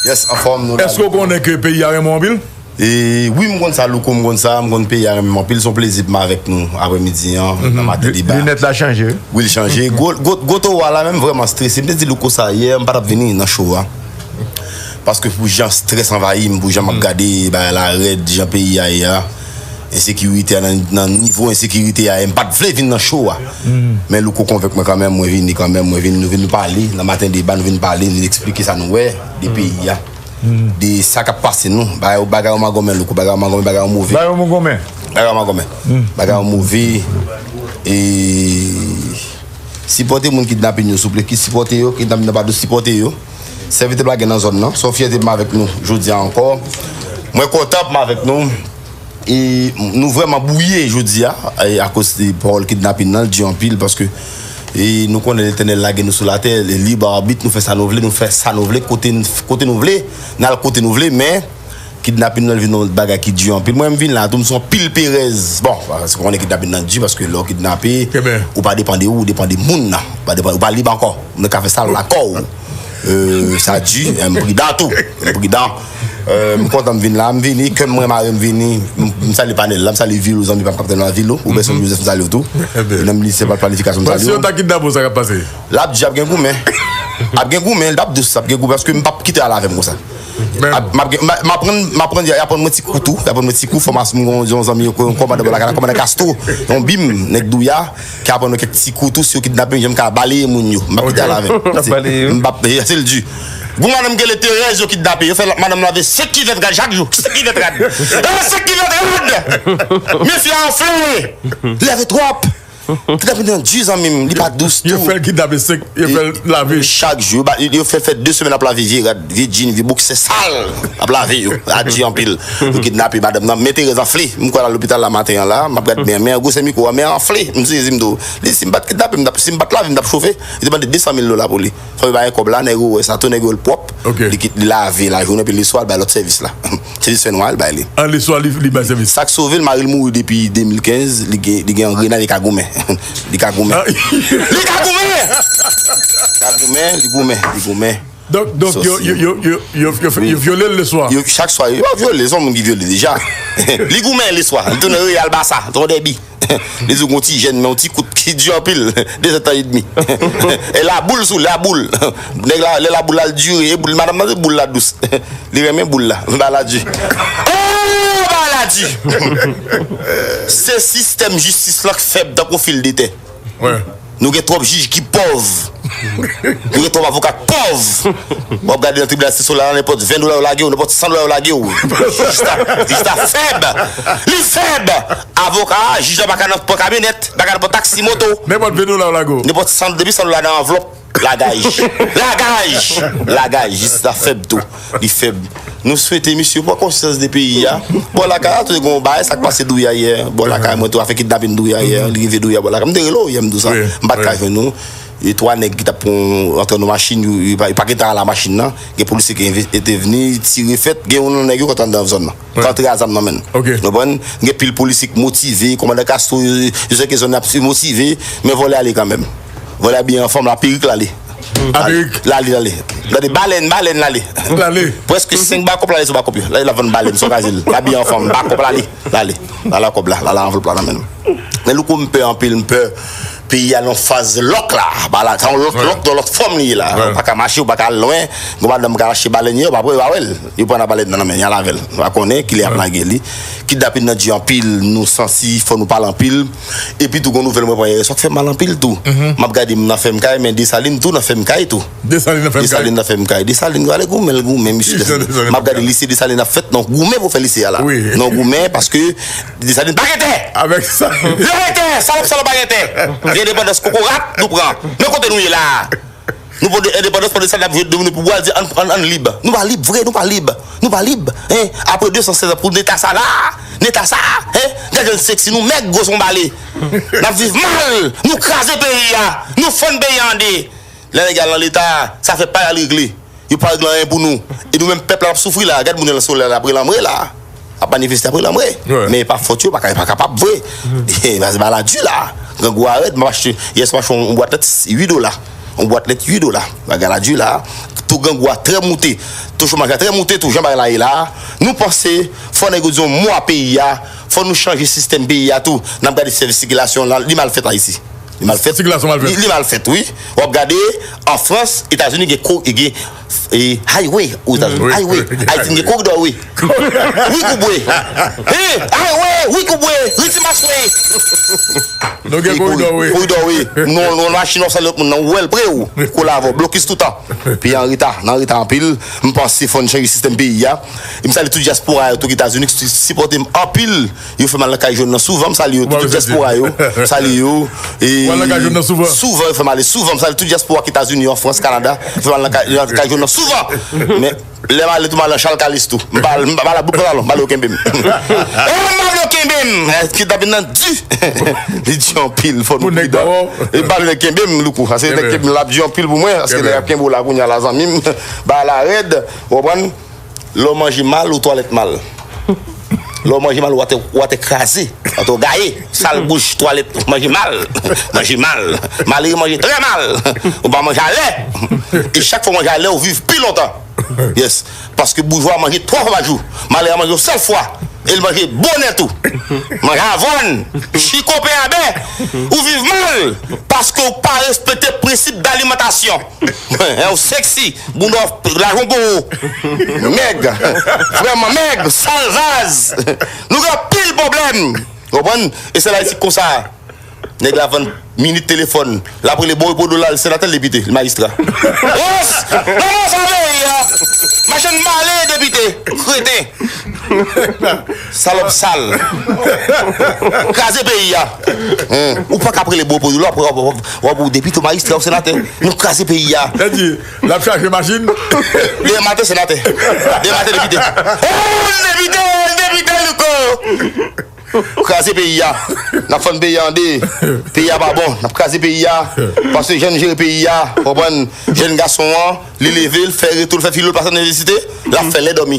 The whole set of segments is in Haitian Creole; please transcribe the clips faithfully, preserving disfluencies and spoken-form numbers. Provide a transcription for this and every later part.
Yes, anfòm nou la. Èske w konnen ke peyi a renmen w anpil? E wi, m konn sa, Louko, m konn sa, m konn peyi a renmen m anpil. Se yon plezi pou m avèk nou aprèmidi an, nan maten deba. Linèt la chanje. Wi, l chanje. Gwo, gwo, gwo towo a la menm vrèman strese. M te di Louko sa yè, m pa t ap vini nan show a. Paske pou jan strès anvayi m, pou jan m ap gade bagay la rèd, jan peyi a ye a, ensekirite a nan, nan nivo ensekirite a, m pa t vle vin nan show a. Men Louko konvenk mwen kanmenm, mwen vini kanmenm, mwen vini, nou vin nou pale, nan maten deba, nou vin pale, nou vin eksplike sa nou wè de peyi a. De sa k ap pase nou. Bagay, bagay yo magonmen, Louko, bagay yo magonmen, bagay yo move. Bagay yo magonmen. Bagay yo magonmen. Bagay yo move. E sipòte moun kidnapin yo, souple, ki sipòte yo, kidnapin nan pa dous, sipòte yo. Sèvitè m la gen nan zòn nan. Se yon fyète pou m avèk nou jodi a ankò. Mwen kontan pou m avèk nou. E nou vrèman bwouye jodi a, e akoz de pawòl kidnapin nan, l di anpil, paske e nou konnen Letènèl lage nou sou latè, lib abit, nou fè sa nou vle, nou fè sa nou vle, kote, kote nou vle, n al kote nou vle, men kidnapin nan vin yon bagay ki di anpil. Mwen, m vin la, tou m se yon pil perèz. Bon, paske konnen kidnapin nan di, paske lè w kidnape, ou pa depan de ou, ou depan de moun nan. Ou pa depan, ou pa lib ankò. Ou ka fè sa lakò w. Euh, sa di, eh, m pridan tou. M pridan. Euh, m kontan m vin la, m vini, kè m mwen mare m vini. M, m salye panèl la, m salye Vilo, zanmi pa m k ap tande nan Vilo, ou Benson Joseph, m salye w tou. E nan minisè planifikasyon, m salye w. Si yo ta kidnape w, sa k ap pase? L ap di ap gen goumen. Ap gen goumen, l ap dous, ap gen goumen, paske m p ap kite al avè m konsa. M ap, m ap, m ap pran, m ap pran, y ap pran mwen ti kou tou, y ap pran mwen ti kou, fòmasyon, m gon yon zanmi, yon kòmandan bò lakay la, kòmandan Castro, yon bim, nèg Douya, ki ap pran mwen kèk ti kou tou, si yo kidnape m, jan m ka baleye moun yo, m p ap kite al avè m. M p ap, se l di. Gon madanm ki rele Terèz yo kidnape, yo fè madanm lave senk kivèt rad chak jou, senk kivèt rad. Eh, senk kivèt rad! Men fi a anfle! Lève twòp! Kidnapin nan di zanmi m, li pa dous tou. Yo fè l kidnape senk, yo fè l lave. Chak jou, yo fè l fè de semèn ap lave vye rad, vye djin, vye boksè sal, ap lave yo. Sa di anpil. Yo kidnape madanm nan, men Terèz anfle. M kwè l al lopital la maten an la, m ap gad men, men gwosè mikwo a, men anfle. M sezi m tou. Li si m pa t kidnape, m t ap, si m pa t lave, m t ap chofe. Li te mande de san mil dola pou li. Fò yo bay kòb la, nèg yo wè sa tou, nèg yo wè l pwòp. Li kit, li lave lajounen, epi leswa, l bay lòt sèvis la. Sèvis fè nwa, l bay li. An leswa, li, li bay sèvis. Sa k sove l, mari l mouri depi de mil kenz, li gen, li gen angrenay, li ka goumen. Li ka goumen. Li ka goumen! Li ka goumen, li goumen, li goumen. Donk, donk, yo, yo, yo, yo, yo, yo, yo vyole l leswa. Yo, chak swa, yo pa vyole, se yon moun ki vyole deja. Li goumen leswa, li tounen Real Basa, se yon dèbi. Li di w gon ti jèn, men yon ti kout ki di anpil. De zètan edmi. E laboul sou, laboul. Nèg la, lè laboul la, l dire, e boul, madanm nan, se boul la dous. Li renmen boul la. Bagay la di. Oh, bagay la di. Se sistèm jistis la k fèb tankou fil de tè. Nou gen twòp jij ki pòv. Nou gen twòp avoka k pòv. W ap gade nan tribinal, se sou la, nenpòt ven dola yo lage w, nenpòt san dola yo lage w. Jij la, jij la fèb. Li fèb. Avoka a, jij la pa ka nan pran kamyonèt, pa ka nan pran taksi, moto. Nenpòt ven dola yo lage w. Nenpòt san, depi san dola nan anvlòp, lagaj. Lagaj. Lagaj. Jij la fèb tou. Li fèb. Nou swete misye pran konsyans de peyi a. Bò lakay la, tou gen yon bagay, sa k pase Douya yè. Bò lakay mwen tou, afè kidnapin Douya yè. Li rive Douya bò lakay. M te rele w yè, m di w sa. M pa t ka jwenn ou. E twa nèg ki t ap pran antre nan machin, yo, yo pa, yo pa gentan al a machin nan. Gen polisye ki enve-, entèvni, tire fèt, gen youn nan nèg yo k antre anndan zòn nan. K antre a zam nan men l. Ou konprann? Gen pil polisye k motive, kòmandan Castro, yo, yo sèke zòn nan ap motive, men vòlè ale kanmenm. Vòlè abiye an fanm, la perik l ale. A perik? L ale, l ale. Gade balèn, balèn l ale. L ale. Prèske senk bakòp l ale sou bakòp yo. L ale la vann balèn, sou Kazil. L abiye an fanm, bakòp l ale. L ale. L ale a kòb la, l ale a anvlòp la nan men l. Men Louko, m pè anpil, m pè. Peyi a nan faz lòk la. Ba la, se yon lòt, lòk, nan lòt fòm li ye la. Ou pa ka mache, ou pa ka al lwen. Gon madanm ka achte balèn, yo pa pre, yo pa wè l. Yo pran nan balèn nan, nan men, y al avè l. Nou pa konnen kilè y ap lage li. Kidnapin nan di anpil, nou santi, fò nou pale anpil. Epi tou, gon nouvèl mwen pran yè swa k fè m mal anpil tou. M ap gade m nan fè m kay, men Desalin tou nan fè m kay tou. Desalin nan fè m kay. Desalin nan fè m kay. Desalin, gade goumen, l goumen, misye. M ap gade lise Desalin ap fèt, nan goumen pou fè lise a la. Nan goumen, paske Desalin pa gen tè! Avèk sa. Yo gen tè! Salòp, salòp pa gen tè! Gen endepandans kokorat, nou pran. Men kote nou ye la a? Nou pran endepandans pandan sa n ap jwe domino pou bwa, di ann, ann, ann lib. Nou pa lib vre, nou pa lib. Nou pa lib. Hein? Apre de san sèz an pou neta sa la, neta sa, hein? Gad jan n seksi, nou mèg, gwo son bale. N ap viv mal, nou kraze peyi a, nou fann peyi a an de. Lè nèg al nan leta, sa fè pa y al regle. Yo pa regle anyen pou nou. E nou menm pèp la n ap soufri la. Gad moun yo nan solèy la, apre lanmwe la. Ap manifeste apre lanmwe. Men e pa fòt yo, pa ka, pa kapab vre. E, bagay la di la. Grangou a rèd, m ap achte, yè swa m achte yon bwat nèt uit dola. Yon bwat lèt uit dola. Bagay la di la. Tou grangou a trè moute. Tou chomaj la trè moute. Tou jan bagay la ye la. Nou panse fò nèg yo di yon mo a peyi a. Fò nou chanje sistèm peyi a tou. N ap gade sèvis sikilasyon la. Li mal fèt Ayiti. Li mal fèt. Sikilasyon mal fèt. Li, li mal fèt, wi. W ap gade, an Frans, Etazini gen ko, gen, e, highway, Etazini. Wi. Highway. Ayiti gen koridò, wi. Wi koubwe. Hein? Highway, wi koubwe. Riti maswe. Nou gen koridò, wi. Koridò, wi. Nou, nou, machin w ap sale lòt moun nan, ou wè l pre ou. Kou la avè w, blokis toutan. Peyi an reta, nan reta anpil. M panse fò n chanje sistèm peyi a. E m salye tout dyaspora yo, tout Etazini, ki sipòte m anpil. Yo fè mal nan kay jòn nan souvan, m salye yo. Tout dyaspora yo, m salye yo. E souvan yo fè mal, e souvan. M salye tout dyaspora ki Etazini, an Frans, Kanada. Yo fè mal nan kay, nan kay jòn nan souvan. Men, lè m ale tou, m al nan Chal Kalis tou. M pa, m pa, m pa la bout pantalon, m ale yo kenbe m. E m pa vle yo kenbe m. E, kidnapin nan di. Li di anpil, fò nou pridans. E m pa vle yo kenbe m, Louko. Sa se nèg kenbe m la ap di anpil pou mwen. Paske nèg ap kenbe w la kounye a la, zanmi m. Bagay la rèd, w konprann? Lè w manje mal, ou twalèt mal. Lè w manje mal, ou atè, ou atè kraze, ou atè gaye, sal bouch, twalèt, manje mal, manje mal. Malere manje trè mal. Ou pa manje alè. E chak fwa w manje alè, ou viv pi lontan. Yes. Paske boujwa manje twa fwa pa jou. Malere manje yon sèl fwa. E l manje bonè tou. Manje avwàn, chiko, peyabè. Ou viv mal. Paske ou pa respekte prensip dalimantasyon. Hein, ou sexy, bounda w lajan w gwo. Mèg. Vrèman mèg, salvaz. Nou gen anpil pwoblèm. Ou konprann? E se la isit konsa. Nèg la vann minit telefòn. L ap rele bon repo dola, l senatè, l depite, l majistra. Yes! Nan sa peyi a. Machann bale, depite. Kreten. Salòp sal. Kraze peyi a. Hein. Ou pa ka rele bon pou yo, w ap, w ap, w ap, w ap, ou depite, ou majistra, ou senatè. Nou kraze peyi a. Sa di, l ap chache machin. Demen maten, senatè. Demen maten, depite. Oh, depite, depite, Louko. Kraze peyi a. N ap fann peyi a an de. Peyi a pa bon. N ap kraze peyi a. Paske jèn jere peyi a. Konprann? Jèn gason an, li leve, l fè retou, l fè filo, l pase nan inivèsite, l ap fè lè dòmi.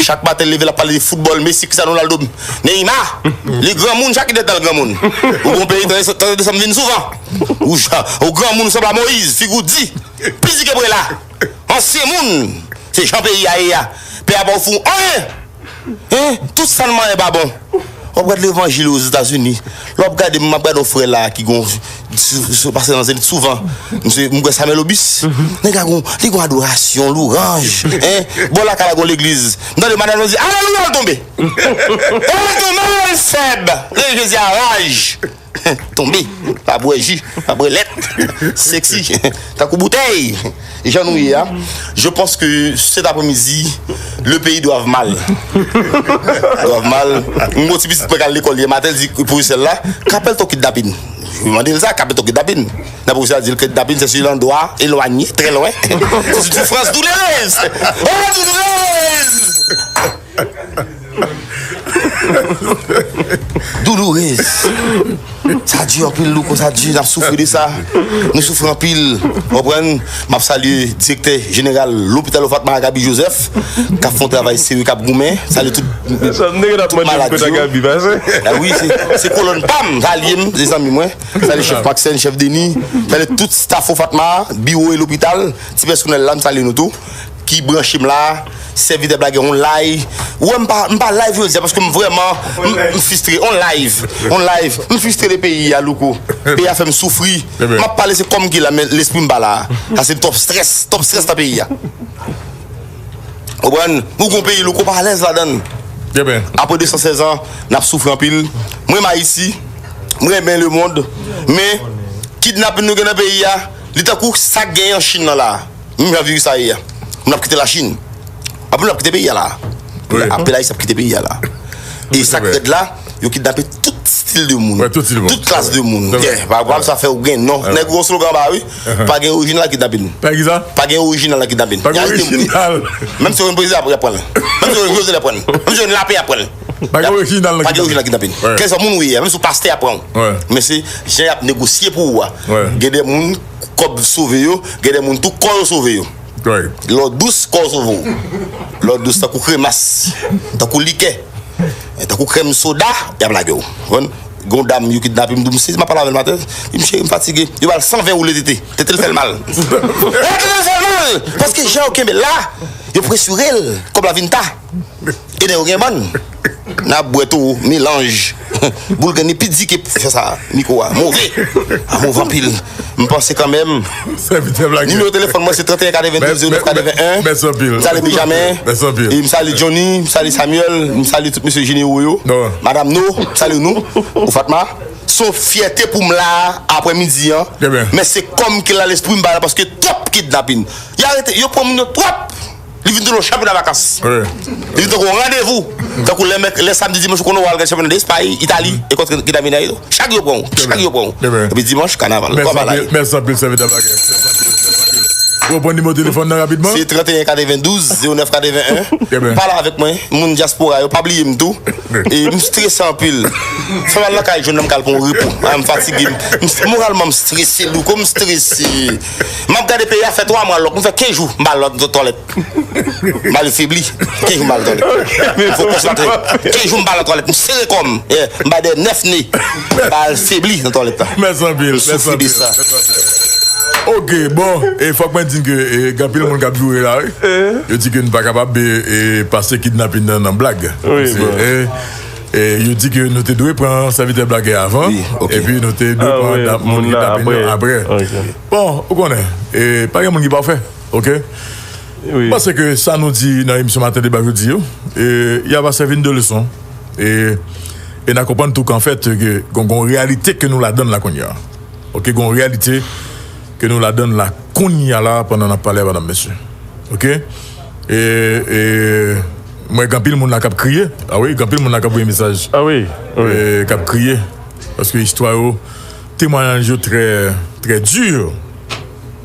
Chak maten l leve, l ap pale de foutbòl, Messi, Cristiano Ronaldo, Neymar. Li granmoun, chak ki dèt al granmoun. Ou gon peyi, tande, tande Desanm vin souvan. Ou, ou granmoun, ou sanble a Moyiz, figi w di. Pi di ke prela. Ansyen moun. Se jan peyi a ye a. Peyi a pa ofri w anyen. Hein? Tout sa n manyen pa bon. W ap gad levanjil Ozetazini. Lè w ap gade, m ap gade yon frè la ki gon, sou, sou, pase nan Zenith souvan. Misye, m kwè Samuel Obis. Nèg la gon, li gon adorasyon, lwanj. Hein? Bò lakay la gon legliz. M tande madanm nan di, alelouya, l tonbe. L tonbe, l fèb. Lè Jezi a raj. Tonbe, pa bwè ji, pa bwè lèt. Sexy, tankou boutèy. Jan nou ye a, je pense que cet après-midi, le pays doit mal. Doit mal. M gon ti pitit mwen k al lekòl yè maten, l di pwofesè l la, "Qu'appelle-t-on kidnapping?" Mwen mande l sa, "Qu'appelle-t-on kidnapping?" Nan pwofesè a di l, "Kidnapin, c'est sur l'endroit éloigné, très loin. C'est une souffrance douloureuse. Oh, douloureuse!" Doulourez. Sa di anpil, Louko, sa di, n ap soufri de sa. Nou soufri anpil. Konprann? M ap salye direktè jeneral lopital Fatma, Gaby Joseph, k ap fè yon travay serye, k ap goumen. Salye tout, tout malad yo. Ah wi, se, se kolòn pa m, alye m, se zanmi mwen. Salye chèf Maxène, chèf Denis. Salye tout staff Fatma, biwo e lopital. Ti pèsonèl la, m salye nou tou. Ki branche m la, sèvitè Blagè, on live. Ou wè, m pa, m pa live jodi a paske m vrèman, m, m fristre. On live, on live. M fristre de peyi a, Louko. Peyi a fè m soufri. M ap pale, se kò m ki la, men lespri m pa la. Sa se twòp strès, twòp strès nan peyi a. Konprann? Nou gon peyi, Louko, pa alèz ladan l. Apre de san sèz an, n ap soufri anpil. M renmen Ayiti, m renmen lemonn, men kidnapin nou gen nan peyi a, li tankou sa k genyen an Chin nan la. Menm jan viris sa ye a. Moun ap kite Lachin. Apre moun ap kite peyi a la. Anpil Ayisyen ap kite peyi a la. E sa k rèd la, yo kidnape tout stil de moun. Tout klas de moun. Yeah, pa pral sa fè ou gen non. Nèg yo slogan anba wi. Pa gen orijinal nan kidnapin. Pa gen orijinal nan kidnapin. Pa gen orijinal. Menm si yo vin prezidan apre y ap pran l. Menm si yo vin prezidan y ap pran l. Menm si yo vin lapè y ap pran l. Pa gen orijinal nan kidnapin. Pa gen orijinal nan kidnapin. Kèlswa moun ou ye a, menm si w pastè y ap pran w. Men se jan y ap negosye pou ou a. Gen de moun kòb sove yo, gen de moun tou kò yo sove yo. Lè w dous, kò w sove w. Lè w dous tankou kremas, tankou likè, tankou krèm soda, y ap lage w. Konprann? Gon dam yo kidnape m, m di, "Misye, m ap pale avè l maten." Li di, "Cheri, m fatige." Yo ba l san ven woule tete. Tete l fè l mal. Eh, tete l fè l mal! Paske jan yo kenbe l la, yo presire l. Kòb la vin ta. E nèg yo gen bann. N ap bwè tou, melanj. Boulgan ni pi di ke fè sa. Mikwo a move. A move anpil. M panse kanmenm. Sèvitè Blagè. Nimewo telefòn mwen se trannteyen katrevendouz zewo nèf katreven en. Mèsi anpil. M salye Benjamin. Mèsi anpil. E m salye Johnny, m salye Samuel, m salye tout mesye jenewo yo. Madam No, m salye nou. Ou Fatma. Se yon fyète pou m la a, aprè midi an. Men se kòm ki la lespri m pa la paske twòp kidnapin. Y arete, yo pran moun yo twòp. Li vin tounen yon chanpyona vakans. Li vin tankou yon randevou. Tankou lè mèk, lè samdi, dimanch, ou konnen w al gade chanpyona de Espay, Itali, e kont ki ta vin la. Chak yo pran w, chak yo pran w. Epi dimanch, kanaval. Mèsi anpil, mèsi anpil, sèvitè Blagè. Mèsi anpil, mèsi anpil. Ou pran nimewo telefòn nan rapidman? Se trannteyen katrevendouz zewo nèf katreven en. Pale avèk mwen, moun dyaspora yo, pa bliye m tou. E m strese anpil. Fè m al nan kay jwenn nan m kal pran repo. A, m fatige. M, m, moralman, m strese, Louko, m strese. M ap gade peyi a fè twa mwa lòk. M fè kenz jou m pa lòt twalèt. M al febli. Kenz jou m pa al twalèt. Fò konsante. Kenz jou m pa al twalèt. M sere kò m. Yeah. M bay dèyè nèf ne. M pa al febli nan twalèt la. Mèsi anpil. M soufri de sa. Ok, bon, e fòk mwen di ke, e, gen anpil moun k ap joure la, wi. Yo di ke nou pa kapab, e, e, pase kidnapin nan nan blag. Wi, bon. E, e, yo di ke nou te dwe pran sèvitè Blagè avan, epi nou te dwe pran moun ki kidnape yo apre. Bon, ou konnen, e, pa gen moun ki pafè, ok? M panse ke sa nou di nan emisyon Maten Deba jodi yo, e, y a va sèvi n de leson. E, e n a konprann tou ke, anfèt, ke gon, gon reyalite ke nou ladann la kounye a. Ok, gon reyalite ke nou ladann la kounye a la pandan n ap pale a madanm mesye. Ok? E, e, mwen gen anpil moun la k ap kriye. A wi, gen anpil moun la k ap voye mesaj. A wi, wi. E, k ap kriye. Paske istwa yo, temwayaj yo trè, trè di.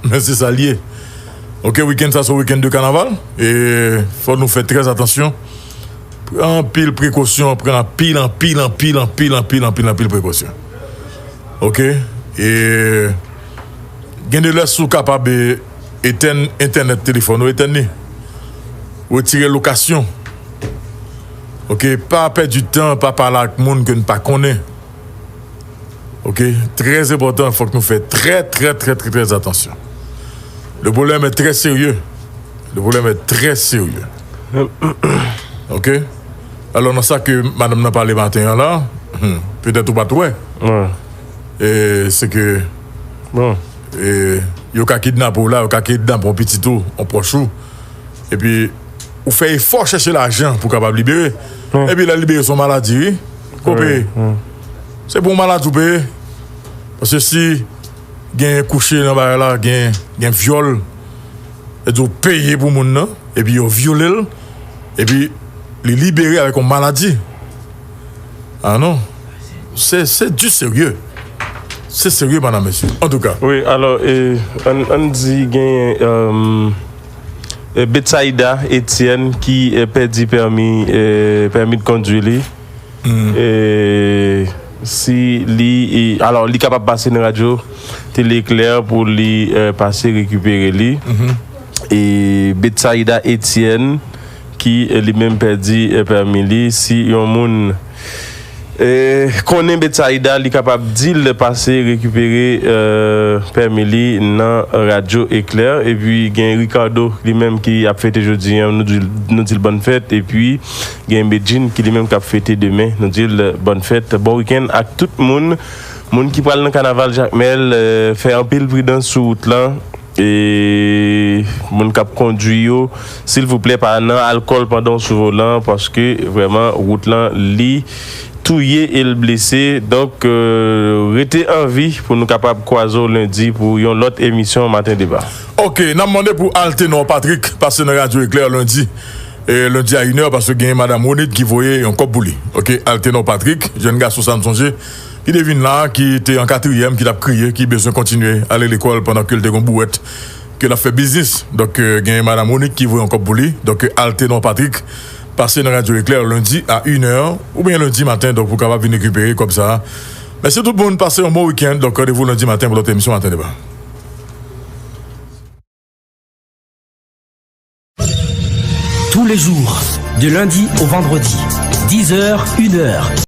Men se sa l ye. Ok, wikenn sa se yon wikenn de kanaval. E fò nou fè trè atansyon. Pran anpil prekosyon, pran anpil, anpil, anpil prekosyon. Ok? E gen de lè si w kapab, e, etèn entènèt telefòn ou, etèn li. Retire lokasyon. Ok? Pa pèdi tan, pa pale ak moun ke n pa konnen. Ok? Trè enpòtan, fòk nou fè trè, trè, trè, trè, trè atansyon. Le problème est très sérieux. Le problème est très sérieux. Ok? Alò, nan sa ke madanm nan pale maten an la, hmm, petèt ou pa t wè. E, se ke, bon, e, yo ka kidnape w la, yo ka kidnape yon pitit ou, yon pwòch ou. Epi, ou fè efò chèche lajan pou w kapab libere. Epi, lè libere, se yon maladi, wi. Kope. Se pou yon maladi ou peye. Paske si gen kouche nan bagay la, gen, gen vyòl, e di w peye pou moun nan, epi yo vyole l, epi li libere avèk yon maladi. Ah non. Se, se du sérieux. Se serye, madanm, mesye. Antouka. Wi, alò, e, ann, ann di gen, e, e, Betsaida Etienne ki, e, pèdi pèmi, e, pèmi de kondwi li. E, si li, e, alò, li kapab pase nan radyo Tele Eklè pou li, e, pase rekipere li. E Betsaida Etienne, ki, e, li menm pèdi, e, pèmi li. Si yon moun, e, konnen Betsaida, li kapab di l pase rekipere, e, pèmi li nan radyo Eklè. Epi gen Ricardo, li menm ki ap fete jodi a, nou di, nou di l bòn fèt. Epi gen Medjine ki li menm k ap fete demen, nou di l bòn fèt, bon wikenn ak tout moun. Moun ki pral nan kanaval Jakmèl, e, fè anpil pridans sou wout lan. E moun k ap kondwi yo, silvouplè, pa nan alkòl pandan w sou volan, paske vrèman, wout lan, li touye e l blese. Donk, e, rete an vi pou nou kapab kwaze w lendi pou yon lòt emisyon Maten Deba. Ok, n ap mande pou Altenor Patrick pase nan Radyo Eklè lendi. E lendi a inè, paske gen madanm Ronit ki voye yon kòb pou li. Ok, Altenor Patrick, jèn gason sa m sonje, ki te vin la, ki te an katriyèm, ki t ap kriye, ki bezwen kontinye ale lekòl pandan ke l te gon bouwèt, ke l ap fè biznis. Donk, e, gen madanm Ronit ki voye yon kòb pou li. Donk, e, Altenor Patrick, pase nan Radyo Eklè lendi a inè, oubyen lendi maten, donk, pou kapab vin rekipere kòb sa a. Mèsi tout moun, pase yon bon wikenn. Donk, randevou lendi maten pou lòt emisyon Maten Deba. Tous les jours, de lundi au vendredi, dix heures, une heure.